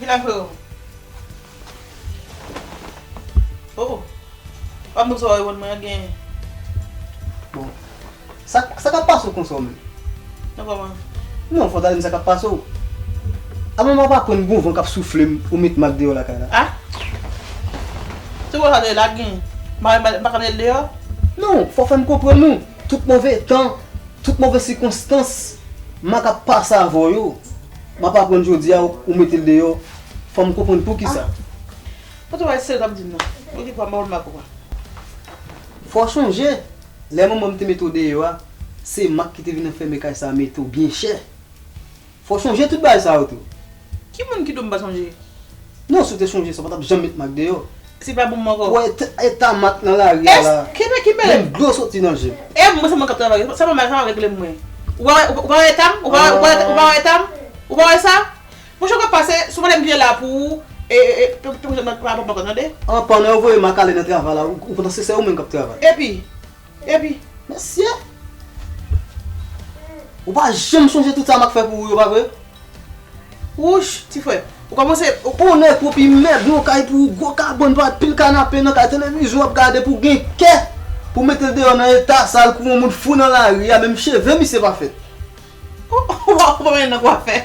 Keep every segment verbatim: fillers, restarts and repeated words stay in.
Sa fè w? Oh, oh. Pa moun sa w reponn mwen an gen. Bon. Sa, sa k ap pase w konsa w menm? Nan kòman? Non, fò w ta di m sa k ap pase w. Alò, m ap aprann gon van k ap soufle m, ou met m ak deyò lakay la. Ah! Se konsa de la gen. M pa, m pa, m pa ka met l deyò? Non, fò w fè m konprann ou. Tout move tan, tout move sikonstans, m ak ap pase avè w yo. M ap aprann jodi a, ou, ou mete l deyò. Fò m konprann poukisa. Ah. Pote w a se l t ap di m nan. Okipe w, m pa konn m ak ou a. Fò w chonje, lè manman m te mete w deyò a, se Mak ki te vin anfème kay sa a mete w byen chè. Fò w chonje tout bagay sa yo tou. Ki moun ki di w m pa sonje? Non, si w te sonje sa, w pa t ap janm met Mak deyò. Se pa bon m ankò. Ou wè et-, eta Mak nan lari a la. Èske men ki bèlè? Menm dlo soti nan je m. E mwen se mwen k ap travay. Sa pa mal, sa pa regle mwen. Ou pa wè, ou pa wè eta m? Ou pa wè, ou pa wè, ou pa wè eta m? Ou pa wè sa? Monchè, w ap pase, sou mande m ki la pou ou, e, e, e, pe, pe, pe, pa, pa, pa, tande? An pandan yo voye Mak ale nan travay la, ou, ou panse se ou menm k ap travay. Epi, epi. Mesye! Ou pa janm sonje tout sa Mak fè pou ou yo, pa vre? Wouch, ti frè, ou kòmanse, ou... Pou nèg pwòp imèb, yon kay pou ou, gwo kabann, pa pil kanape nan kay, televizyon w ap gade pou gen kè pou mete l deyò nan eta sa l kou yon moun fou nan lari a, menm cheve misye pa fèt. Ou, ou, ou pa, ou pa menm nan kwafè.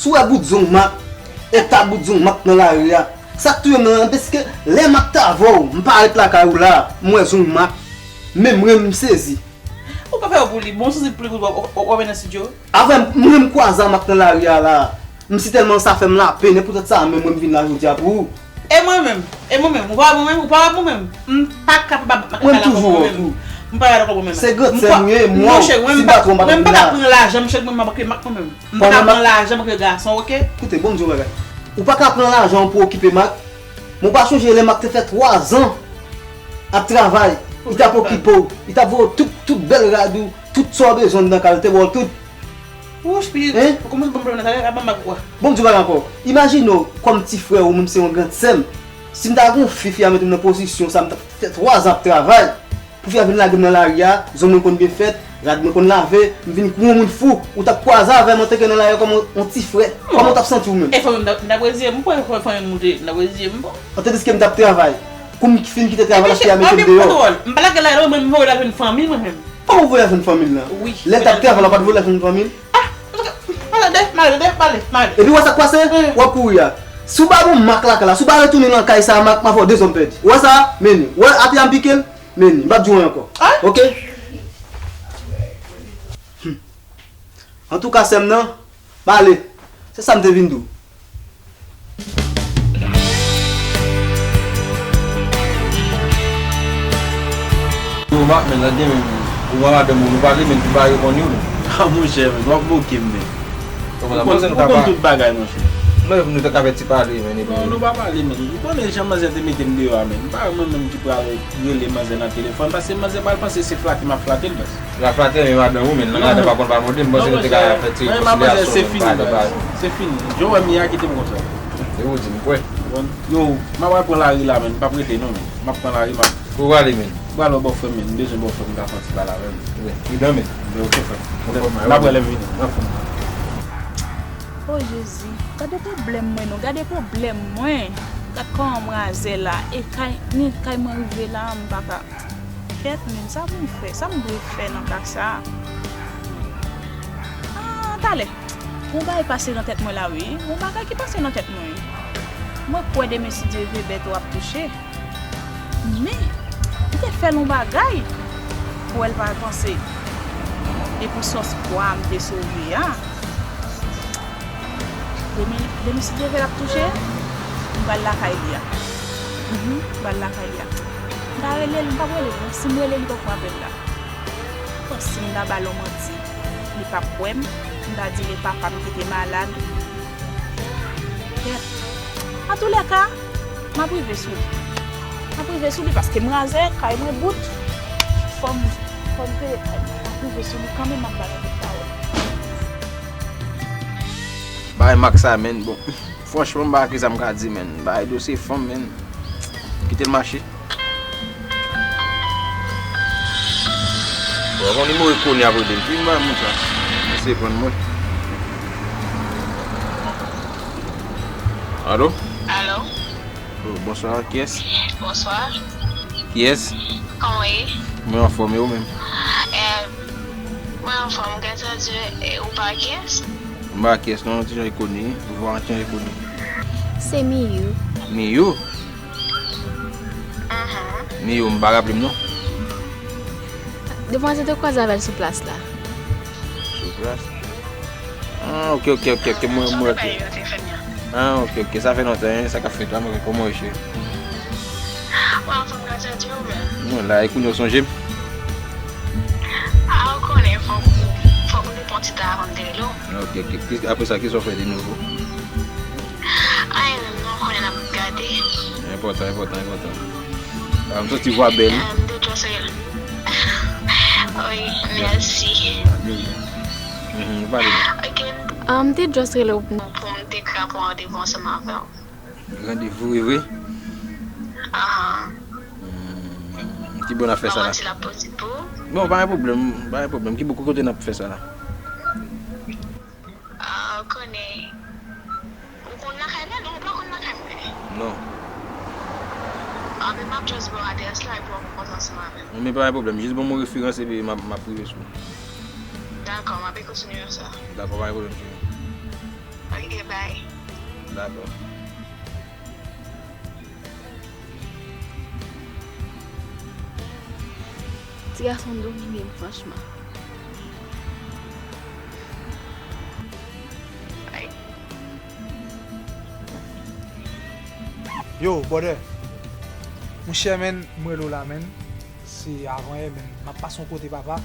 Si w wè bout zong Mak, eta bout zong Mak nan lari a, sa k touye m nan, paske lè Mak t avè w, m parèt lakay ou la, m wè zong Mak, men mwen m sezi. Ou pa fè yo pou li, bon, santi pli kout w ap mennen nan estidyo. Avè m, mwen m kwaze a Mak nan lari a la. M si tèlman sa fè m lapenn, e poutèt sa menm mwen m vin la jodi a pou ou. E mwen menm, e mwen menm, ou pa wè mwen menm, ou pa wè mwen menm. M pa kapab ap lakay la kòm mwen menm. M pa wè kòm mwen menm. Se gran sè m ye, mwen, si m pa twò m pa t ap vin la. Mwen m pa ka pran lajan, m chèk mwen m ap okipe Mak mwen menm. M pa ka pran lajan m okipe gason, oke? Koute, bon m di w bagay. Ou pa ka pran lajan w pou okipe Mak. Men w pa chonje lè Mak te fè twazan ap travay, li t ap okipe w, li t ap voye w tout, tout bèl rad ou, tout sa w bezwen anndan kay la, li te ba w tout. Wouch, pitit, ou kòmanse ban m pwoblèm nan, talè a ban m ak ou a. Bon, m di w bagay ankò. Imajine w kòm ti frè w, ou menm se yon grann sè m. Si m ta gen yon fi, fi a mete m nan pozisyon sa, m t ap fè twazan ap travay. Pou fi a vin lage m nan lari a, zong mwen konn byen fèt, rad mwen konn lave, m vin kou yon moun fou, ou t ap kwaze avè m antanke nan lari a kòm yon, yon ti frè, kòman w t ap santi w menm? E fanmi m, m t ap reziye m, m kwè fanmi m, m t ap reziye m, bon. An, tandiske m t ap travay, kou m fin kite travay la, fi a mete m deyò. M pa lage l la, non, mwen, m voye l al jwenn fanmi l mwen menm. Kòman w voye al jwenn fanmi l lan? Wi. Lè l t ap travay la, w pa t voye l al jwenn fanmi l? Ah, m ale, m ale, m ale, m ale. Epi w wè sa k pase? W ap kouri a. Si w pa ban m Mak lakay la, si w pa retounen nan kay sa a, Mak, m a fè w de zòm pèdi. Ou wè sa? Men, ou wè atè a m pike l? Men, m p ap di w anyen ankò. Oke? Hmm. Antouka, sè m nan, m ale. Se sa m te vin di w. Yo, Mak, men, tande, men, ou wè madanm ou, nou pale, men, pou pa reponn yo, men. Ah, monchè, men, w ap moke m, men. Ou konn, ou konn tout bagay, monchè. Mwen, nou te ka fè ti pale, men, epi... Non, nou pa pale, men. Ou konnen jan manzè te mete m deyò a, men. M pa mwen menm ki pral rele manzè nan telefòn, paske manzè pral panse se flate m ap flate l, baz. L ap flate, men madanm ou, men, madanm pa konn pa mande m, m panse nou te ka fè ti rekonsilyasyon, men, pale, pale. Se fini. Jan w wè m ye a, kite m konsa. Se ou di m kwè. Yo, m ap pral pran lari la, men, m p ap rete, non, men. M ap pran lari, m ap... Ou prale, men? M pral wè bòfrè m, men. M bezwen bòfrè m, m ka fè yon ti pale avè l. Wi, li dòmi. Wi, oke, frè. N ap wè lè m vini. O Jezi, gade pwoblèm mwen non, gade pwoblèm mwen. Gad kòman m razè la, e kay, ni kay mwen rive la, m pa ka. Kèt, men sa pou m fè, sa m dwe fè nan ka sa? Ah, talè, yon bagay pase nan tèt mwen la, wi. Yon bagay ki pase nan tèt mwen. Mwen kwè demen si Dye vle bèto ap touche. Men, m te fè l yon bagay pou wè l pa panse. E pou sòs pwa m te sove a. Demen, demen si Dye vle l ap touche, m pral lakay li a. Mhm, m pral lakay li a. M pa rele l, m p ap rele l non. Si m rele l, li p ap pran apèl la. Bon, si m ta ba l yon manti, li p ap kwè m. M ta di li papa m ki te malad. Kèt. Antoulèka, m ap rive sou li. M ap rive sou li paske m razè, kay mwen bout. Fò m, fò m te, m ap rive sou li kanmenm, m ap ba l yon kout pawòl. Bagay Mak sa, menn, bon. Franchman, m pa gen sa m ka di, menn. Bagay dosye fanm, menn. Kite l mache. Bon, yon nimewo enkonni ap rele m. Ki nimewo moun sa? Eseye pran mwen. Alo? Alo? Oh, bonswa, kiyès? Bonswa. Kiyès? Kòman w ye? Mwen anfòm, e ou menm? Eh, mwen anfòm, grasadi, e ou pa kiyès? M pa kiyès, non, yon ti jan enkonni, vwa an ti jan enkonni. Se Miyou. Miyou? Mhm. Miyou, m pa raple m, non. Devan se te kwaze avè l sou plas la. Sou plas? Ah, ok, ok, ok, ok, mwen, mwen, ok. Ah, ok, ok, sa fè lontan, hein, sa k ap fèt la, mwen, kòman w ye, cheri? Mwen anfòm, grasadi, ou menm? Mwen la, e kounye a w sonje m? Ah, ou konnen, fòk, fòk nou pran ti tan avan n te rele w. Ok, ok. Ki, apre sa, kisa w fè de nouvo? Anyen menm non, kounye a n ap gade. Enpòtan, enpòtan, enpòtan. Ah, m santi vwa bèl. Ah, m te just rele. Wi, mèsi. Ah, de rien. Mhm, pale non. Ok. Ah, m te just rele w pou m te ka pran randevou ansanm avè w. Randevou, e vre? Ahan. Hmm, ki bò n ap fè sa la? Kòman ti la posib pou ou? Bon, pa gen pwoblèm, pa gen pwoblèm. Ki bò, ki kote n ap fè sa la? Ah, ou konnen. Ou konn lakay mwen? Non, ou pa konn lakay mwen. Non. Ah, men m ap just ba w adrès la, epi w ap konn ansanm avè m. Men pa gen pwoblèm, jis ban m yon referans, epi m ap, m ap rive sou ou. Dakò, m ap ekri sou nimewo sa. Dakò, pa gen pwoblèm, cheri. Ok, bye. Dakò. Ti gason domine m, franchman. Yo, brother. Monchè, menn, m rele w la, menn. Se avanyè, menn. M ap pase yon kote, papa.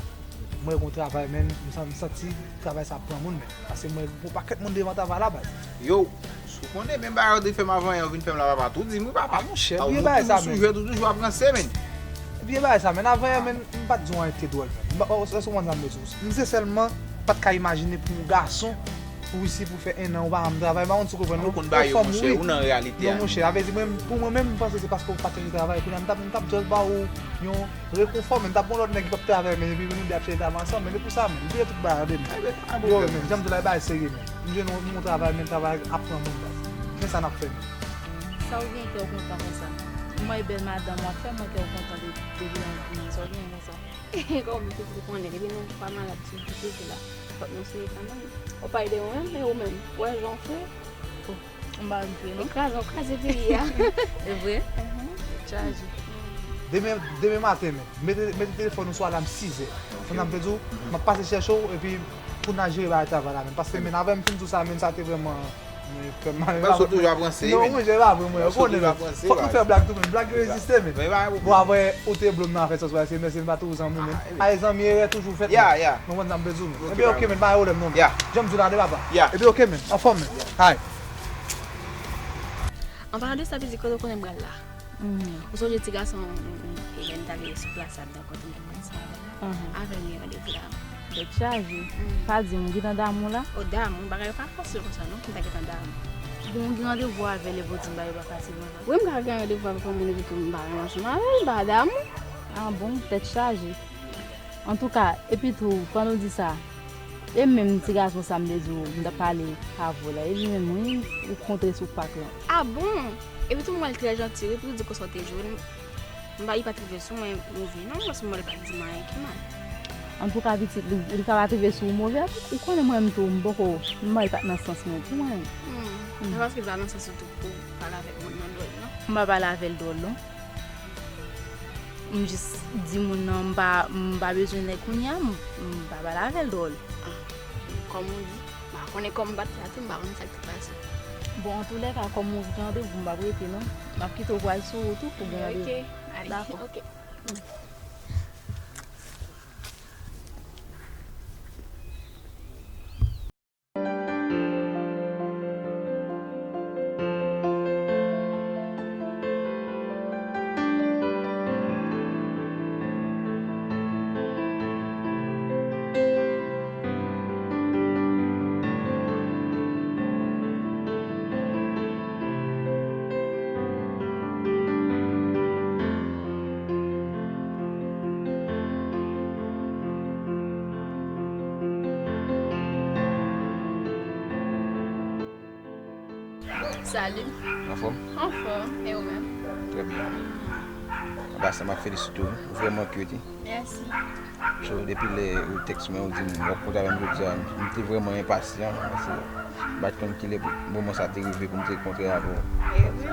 Mwen gen yon travay, menn. M san-, m santi travay sa ap pran moun, menn. Paske mwen gen yon pakèt moun devan travay la, baz. Yo, si w konnen, menm bagay ou te fè m avanyè, ou vin fè m la, papa, tou di m wi, papa. Ah, monchè, bliye bagay sa, menn. Ou toujou jwe, toujou ap ranse, menn. Bliye bagay sa, menn. Avanyè, menn, m pa t di w anyen ki te dwòl, menn. M pa, èske w konprann sa m vle di w? M sensèman pa t ka imajine pou yon gason, pou isi, pou fè enn an, ou pa janm travay, m pa konn si w konprann, non. Ou konn bagay yo, monchè, ou nan reyalite a. Non, monchè, sa vle di, mwen, pou mwen menm, m panse se paske w pa t chèche travay. Kounye a, m t ap, m t ap just ba w yon rekonfò, men m t ap gen yon lòt nèg ki p ap travay, men epi nou de ap chèche travay ansanm, men se pou sa, men m bliye tout bagay, tande, men. Yo, men, jan m di w la, e bagay serye, men. M jwenn yon, yon travay, men travay ap pran moun, baz. Men sa n ap fè, men. Sa w gen kè w kontan konsa? M wè e bèl madanm w ap fè, m wè kè w kontan de, depi nan, nan sa w gen konsa. Kòm tout moun konnen, depi nou pa malad sou kote la, fòk nou siye kanmenm. Ou pale de mwen menm, e ou menm? Ou wè jan w fre? Oh, m pa vle fre, non. Ou kraze, ou kraze peyi a. E vre? Mhm. Tèt chaje. Demen, demen maten, men, mete, mete telefòn ou sou alam sizè. Fò n ap vle di w, m ap pase chèche w, epi pou n al jere bagay travay la, men. Paske, men, avè m fin di w sa, men, sa te vrèman, men, fè m mal. Paske w toujou ap ranse, non, men. Monchè, e pa vre, mwen, ou konnen, men. Fòk nou fè blag tou, men. Blag yo egziste, men. Bon, apre, ou te blo m nan afè sa, se mèsi, men pa toujou zanmi, men. Ay, zanmi, erè toujou fèt, men. Ou konprann sa m vle di w, men. Ebyen, ok, men, pa gen pwoblèm, non, men. Jan m di w la, de papa. Ebyen, ok, men. Anfòm, men. Ay. An palan de sa, pitit, kote w konnen m pral la? Mhm. Ou sonje ti gason, mm, mm, e lè n t ale sou plas la, m t al kontre m konsa avè l. Mhm. Avè l m gen randevou la. Tèt chaje. Mm. Pa di m, ou gentan damou la? O damou, bagay yo pa fasil konsa non, pou m ta gentan damou. Bon, ou gen randevou avè l epi w di m bagay yo pa fasil konsa? Wi, m ka gen randevou avèk yon moun epi tou m pa renmen ansanm avè l, m pa damou. Ah bon, tèt chaje. Antouka, epi tou, pandan w di sa, e menm ti gason sa m te di w, m t ap pale avè w la, e li menm wi, ou kontre sou pak lan. Ah bon? Epi tou m wè l trè janti wi, pou di konsa w te jwenn m. M pa, li pa t rive sou mwen move non, paske m wè l pa t di m anyen ki mal. Antouka, pitit, li, li ka pa tripe sou ou move, ou konnen mwen menm tou, m poko, m bay pa t nan sans mwen tou, mwen. Hmm. Se paske l pa nan sans ou tou pou pale avèk moun nan dwòl, non? M pa pale avè l dwòl, non. M jis di moun nan m pa, m pa bezwen nèg kounye a, m, m pa pale avè l dwòl. Ah, kòm ou di, m pa konnen kòm m bat la tou, m pa konn sa k te pase. Bon, antoulèka, kòm ou gen randevou, m p ap rete, non. M ap kite w pou w al sou wout ou, pou w gen randevou. Ok, ale, ok. Salut. Anfòm? Anfòm, e ou menm? Trè byen. Anba sa, m ap felisite w. Ou vrèman cute, wi. Mèsi. So, depi lè ou tèks mwen, ou di m w ap kontre avè m jodi a, m te vrèman enpasyan, paske m pa t konn kilè moman sa te rive pou m te kontre avè w. E wi.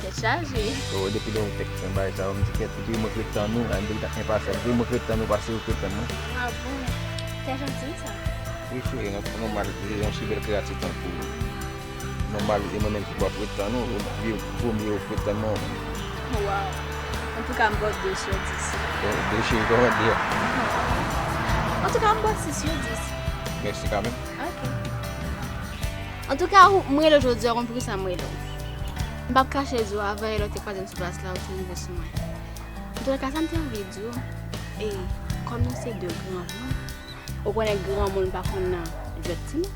Tèt chaje. So, depi lè ou tèks mwen bagay sa, m di kèt, ou te mwen k ret tann ou, m te enpasyan, ou te mwen k ret tann ou, pase ou k ret tann mwen. Ah bon? Tè janti sa. Wi, cheri, nòmal, se yon si bèl kreyati tankou ou. Nòmal, e mwen menm ki pou ap ret tann ou, ou vye premye ou k ret tann mwen. Waw. Antouka, m ba w de sou dis. Bon, de cheri, kòman de a? Antouka, m ba w sis sou dis. Mèsi kanmenm. Ok. Antouka, ou, m rele w jodi a, ou konn poukisa m rele w. M p ap kache di w, avanyè lè w te kwaze m sou plas la, ou te rive sou mwen. Antouka, sa m te anvi di w, e, kòm nou se de granmoun, ou konnen granmoun pa konn nan jwèt timoun.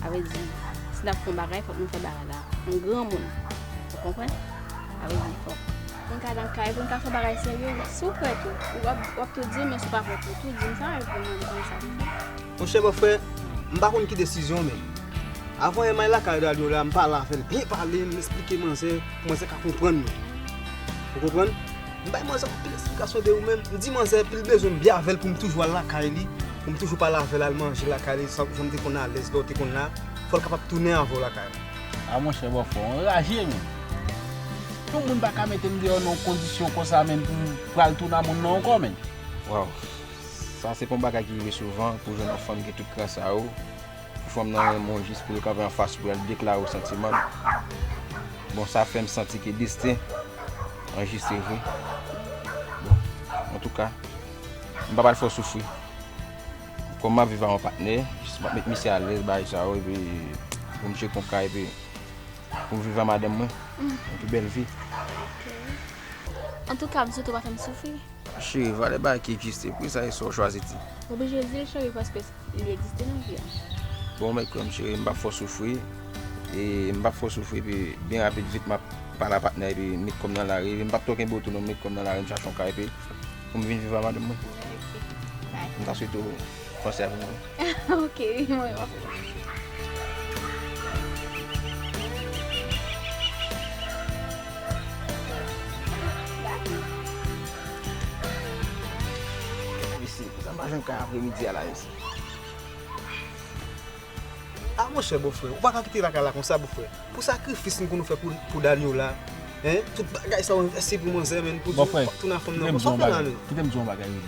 Sa vle di, si n ap fè yon bagay, fòk nou fè bagay la an granmoun. Ou konprann? Sa vle di, fòk pou n ka nan kay, pou n ka fè bagay serye, si w prè tou, w ap, w ap tou di m, men si w pa prè tou, tou di m sa, epi mwen, m konn sa pou m fè. Monchè bòfrè, m pa konn ki desizyon w menm. Avan yè m al lakay Daniela, m pale avè l, byen pale, m esplike manzè, pou manzè ka konprann mwen. Ou konprann? M bay manzè anpil esplikasyon de ou menm. M di manzè, epi l bezwen m byen avè l pou m toujou al lakay li, pou m toujou pale avè l, al manje lakay li, sa, jan m te konn alèz lè w te konn la, fò l kapab tounen avè w lakay la. A monchè bòfrè, w anraje menm. Yon moun pa ka mete m deyò nan yon kondisyon konsa menm pou m pral tounen a moun nan ankò menm. Waw. Sa se pa yon bagay ki rive souvan pou jwenn yon fanm gen tout kras sa yo. Pou fanm nan renmen w jis pou l kanpe anfas ou pou l al deklare w santiman l. Bon, sa fè m santi ke desten an jis se vre. Bon, antouka, m p ap al fè w soufri. Kòm m ap viv ak yon patnè, jis m ap met misye alèz, bagay sa yo, epi pou m tcheke yon kay, epi pou m viv ak madanm mwen, yon pi bèl vi. Antouka, m swete w pa fè m soufri. Cheri, valè bagay ki egziste, poukisa se sa w chwazi di? Oblije di l, cheri, paske li egziste nan vi a. Bon, mèt kwè m, cheri, m p ap fè w soufri. E m p ap fè w soufri, epi byen rapid, vit, m ap pale a patnè, epi m met kò m nan lari, epi m p ap twò kenbe w tou non, m met kò m nan lari, m chache yon kay, epi pou m vin viv ak madanm mwen. M ta swete w panse avè mwen. Ok, wi, mwen. Mesye, sa m pa jwenn kay apremidi a la, mesye. A monchè, bòfrè, ou pa ka kite lakay la konsa, bòfrè. Pou sakrifis nou konn fè pou, pou Danyola, en, tout bagay sa w envesti pou manzè, menm, pou di w ap tounen a fanm nan, sa w fè la menm? Kite m di w yon bagay, wi.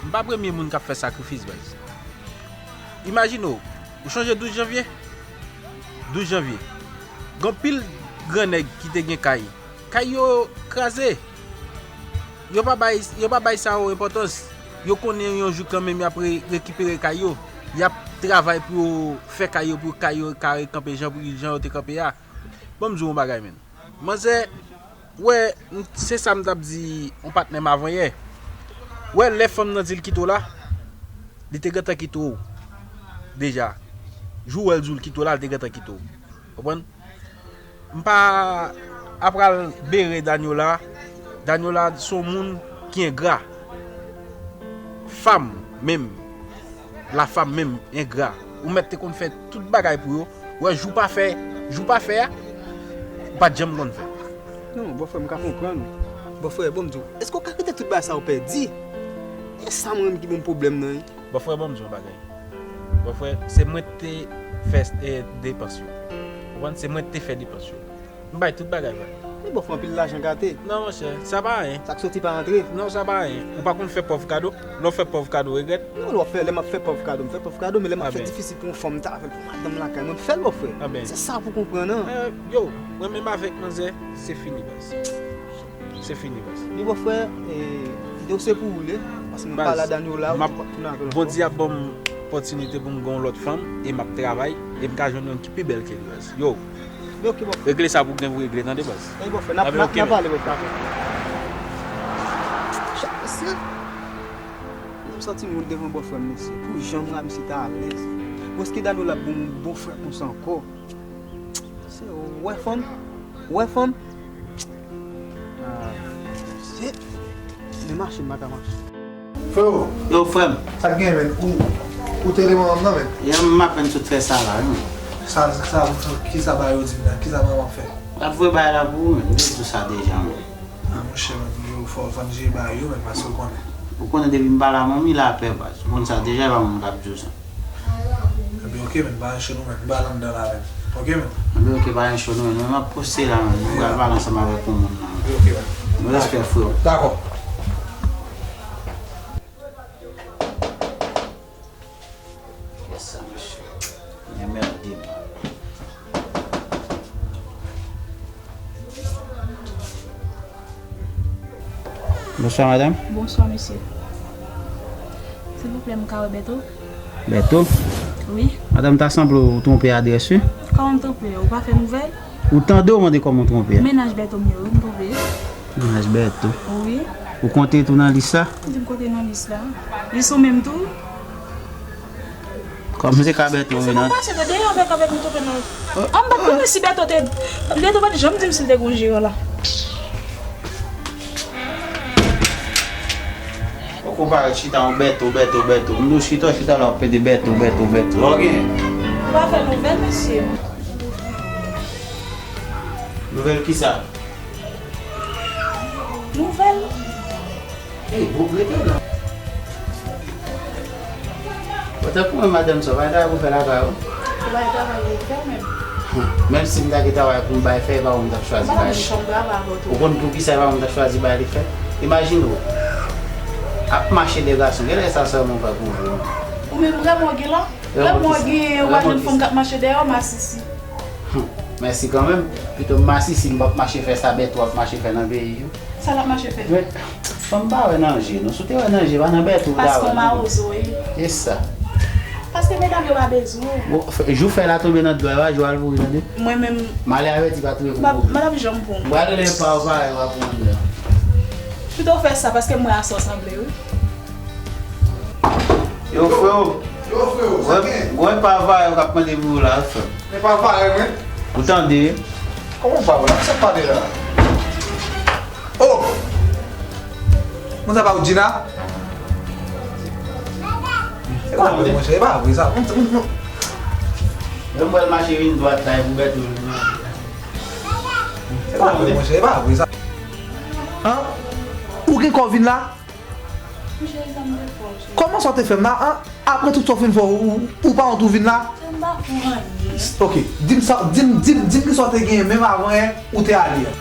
M pa premye moun k ap fè sakrifis, baz. Imajine w, ou chonje douz janvye? Douz janvye. Gen anpil gran nèg ki te gen kay. Kay yo kraze. Yo pa bay, yo pa bay sa yo enpòtans. Yo konnen yon jou kanmenm y ap re-, rekipere kay yo. Y ap travay pou yo fè kay yo, pou kay yo ka rekanpe jan, pou jan yo te kanpe a. Ban m di w yon bagay, menn. Manzè, wè, m, se sa m t ap di yon patnè m avanyè. Wè, lè fanm nan di l kite w la, li te gentan kite w deja. Jou w wè l di w l kite w la, li te gentan kite w. Konprann? M pa apral bere Danyola. Danyola se yon moun ki engra. Fanm menm, lafanm menm engra. Ou mèt te konn fè tout bagay pou yo. Wè, jou pa fè, jou pa fè a, ou pa t janm konn fè. Non, bòfrè, m ka konprann ou. Bòfrè, bon, m di w, èske w ka kite tout bagay sa yo pèdi? E sa mwen menm ki ban m pwoblèm nan, wi. Bòfrè, ban m di w yon bagay. Bòfrè, se mwen ki te fè, eh, depans yo. Ou konprann? Se mwen ki te fè depans yo. M bay tout bagay, frè. Men bòfrè, anpil lajan gate. Non, monchè, sa pa anyen. Sa k soti pa antre. Non, sa pa anyen. Ou pa konn fè pòv kado? Lè w fè pòv kado, regrèt? Non, lè w fè, lè m ap fè pòv kado, m fè pòv kado, men lè m ap fè difisil pou yon fanm, m ta fè l pou madanm lakay mwen, m fè l, bòfrè. Se sa pou konprann, an. Eh, yo, mwen menm avèk manzè, se fini, baz. Se fini, baz. Li bòfrè, eh, videyo se pou ou li, paske mwen pa ladan yo la, ou pa tounen avè l ankò. Bondye ap ban m opòtinite pou m gen yon lòt fanm, e m ap travay, e m ka jwenn youn ki pi bèl ke li, baz. Yo, regle sa pou gen pou regle, tande, baz. Ey, bòfrè, n ap, n ap, n ap pale, bòfrè. Chak mesye, m santi m wont devan bòfrè m, mesye. Pou jan m rayi misye ta alèz. Bòs ki Dano la pou m bòfrè konsa ankò. Se wè fanm, wè fanm. Ah, shit. Men mache, m pa ka mache. Freo. Yo, frè m. Sa k gen, men? Ou, ou te rele manman m nan, men? Yè, m apèn sot fè sa la, wi, men. Sa, sa, kisa bagay yo di m nan? Kisa manman m fè? L ap voye bagay la pou ou, men. M te di w sa deja, men. Ah, monchè, men, yo fò w vann je bagay yo, men, paske w konnen. Ou konnen depi m pa la, manmi la pè, baz. Ou konn sa deja, e pa mwen k ap di w sa. Ebyen, oke, men, pa gen cho non, men, m pral anndan la, men. Oke, men. Ebyen, oke, pa gen cho non, men, men m ap poste la, men. M pral pale ansanm avèk yon moun la, men. Ebyen, oke, men. Respè, freo. Dakò. Kiyès sa, mesye? Enmède m. Bonswa, madanm. Bonswa, mesye. Silvouplè, m ka wè Bèto? Bèto? Wi. Madanm, ta sanble w twonpe adrès, wi. Kòman m twonpe? Ou pa fè nouvèl? Ou tande w mande kòman w twonpe a? Mennaj Bèto m ye, wi, m twonpe. Mennaj Bèto. Wi. Ou konte tou nan lis la? Di m konte nan lis la. Lis ou menm tou? Kòm se ka Bèto, wi, nan. Mesye, nou pase de deyò avèk, avèk nou twonpe nan. An, m pa konnen si Bèto te, Bèto pa t janm di m si l te gon jeran la. Ou konpare chita yon Bèto, Bèto, Bèto. M di w chita, chita la, w ap pede Bèto, Bèto, Bèto. Lògè. Ou pa fè nouvèl, mesye. Nouvèl kisa? Nouvèl. Ey, bon, rete la. Bon, tankou mwen, madanm sa, w pa gen travay pou fè lakay ou? Ou pa gen travay pou fè menm? Menm si m ta gen travay pou m bay fè, e pa ou m t ap chwazi bay li fè. Ou konn poukisa e pa ou m t ap chwazi bay li fè? Imajine w ap mache de gason, genlè sa sèlman w pa kouvri w. Ou menm vrèman w gen la? Vrèman w gen, ou pa jwenn fanm k ap mache dèyè w, masisi. Mèsi kanmenm. Pito m masisi, m p ap mache fè sa Bèto ap mache fè nan peyi yo. Sa l ap mache fè? Men, fanm pa wè nan je, non. Si w te wè nan je, pa nan Bèto w ta wè. Paske w mawozo, wi. E sa. Paske medam yo pa bezwen w. Bon, jou fèy la tonbe nan dlo a, e pa jou a l pouri, tande. Mwen menm. Malè avèti pa touye pou pouri. M p ap janm pran w. M pral rele pa w parèy w ap pran anndan. Pito w fè sa, paske m wè a sa w sanble, wi. Yo, freo. Yo, freo, sa gen? Gwen pa va yo k ap mande pou yo la, frè. Men pa va yo, men. Ou tande? Kòman pa la? Sa pa de la? Oh! Moun sa pa ou Gina? E pa vre, monchè, e pa vre sa. Moun, moun, moun. Yo m pral mache vin dwat la, e pou bèt ou. E pa vre, monchè, e pa vre sa. An? Ou gen kò vin la? Kòman sa w te fè m la, an? Apre tout sa w fin fè, ou, ou, ou pa wont ou vin la? Ok, di m sa, di m, di m, di m kisa w te genyen menm avan yè ou te ale a.